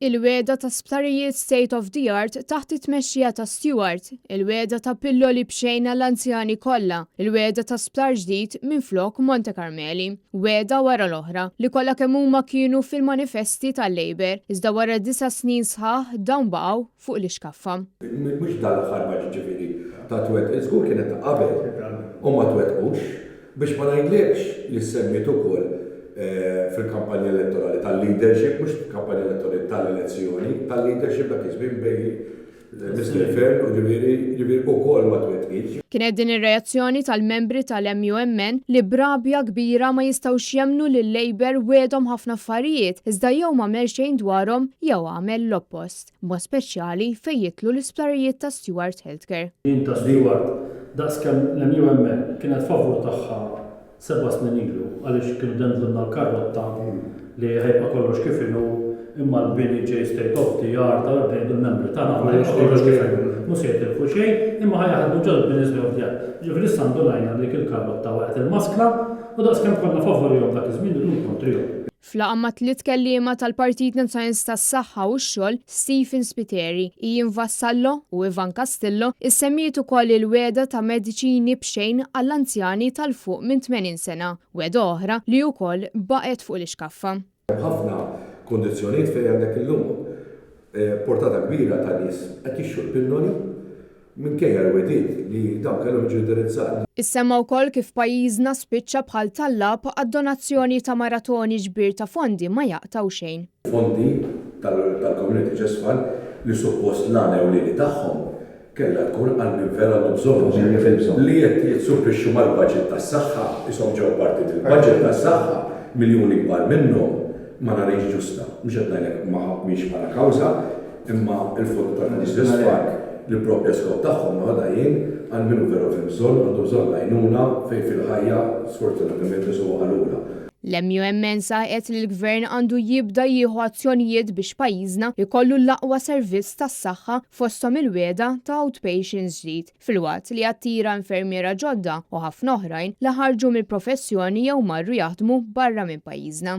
Il-wegħda ta' sptarijiet state of the art taħt it-tmexxija ta' Steward, il-wegħda ta' pilloli b'xejn għall-anzjani kollha, il-wegħda ta' sptar ġdid minflok Monte Carmeli. Wegħda wara l-oħra, li kollha kemm huma kienu fil-manifesti tal-Labour, iżda wara disa' snin sħaħ dawn baqgħu fuq l-ixkaffa. Mhux dan l-aħħar budget ġifieri ta' twettqet, żgur kienet ta' qabel u ma twettqux. Biex ma ngħidlekx li ssemmiet ukoll fil-kampanja elettorali tal-leadership, mhux kampanja elettorali tal-elezzjoni, tal-leadership dak iż-żmien bejn Mister Fearne u ġifieri, ġifieri ukoll ma twettqitx. Kienet din ir-reazzjoni tal-membri tal-MUMN li b'rabja kbira ma jistgħux jemmnu li l-Labour wiegħdhom ħafna affarijiet iżda jew m'għamel xejn dwarhom jew għamel l-oppost, b'mod speċjali fejn jidħlu l-isptarijiet ta' Steward Healthcare. Din ta' Steward, daqskemm l-MUMN kienet favur tagħha Seba' snin ilu, għaliex kienu dendlulna l-karrotta li ħa jibqa' kollox kif inhu imma l-bini ġej state of the art, allura bdejna ngħidu l-membri tagħna aħna ħa jibqa' kollox kif inhu, mhux se jitilfu xejn imma ħa jaħdmu ġol-bini state of the art. Jiġifieri issa ndunajna li dik il-karrotta waqgħet il-maskla u daqskemm konna favurihom dak iż-żmien illum kontrihom. F'laqgħa ma' tliet kelliema tal-Partit Nazzjonalista għas-Saħħa u x-Xogħol, Stephen Spiteri, Ian Vassallo u Ivan Castillo, issemmiet ukoll il-wegħda ta' mediċini b'xejn għall-anzjani ta' 'l fuq minn 80 sena, wegħda oħra li wkoll baqgħet fuq l-ixkaffa. Hemm ħafna kundizzjonijiet fejn għandek illum portata kbira ta' nies qed jixtru l-pinnoli minkejja l-wegħdiet li dawn kellhom jiġu indirizzati. Issemma wkoll kif pajjiżna spiċċa bħal tallab għad-donazzjoni ta' maratoni ġbir ta' fondi ma jaqtgħu xejn. Fondi tal-Community Chest Fund li suppost l-għan ewlieni tagħhom kellha tkun għal min vera għandu bżonnhom, li qed jitsupplixxu mal-baġit tas-saħħa, qishom ġew parti mill-baġit tas-saħħa, miljuni kbar minnhom, ma narhiex ġusta. Mhux qed ngħidlek ma mhix bħala kawża, imma l-fondi tal-Community Chest Fund li proprja skop tagħhom noħodha jien għal min hu veru fil-bżonn, għandu bżonn l-għajnuna fejn fil-ħajja sfortunatament qisu waqa' lura. L-MUMN saħqet li l-Gvern għandu jibda jieħu azzjonijiet biex pajjiżna jkollu l-aqwa servizz tas-saħħa fosthom il-wiegħda ta' outpatients ġdid, filwaqt li jattira infermiera ġodda u ħafna oħrajn li ħarġu mill-professjoni jew marru jaħdmu barra minn pajjiżna.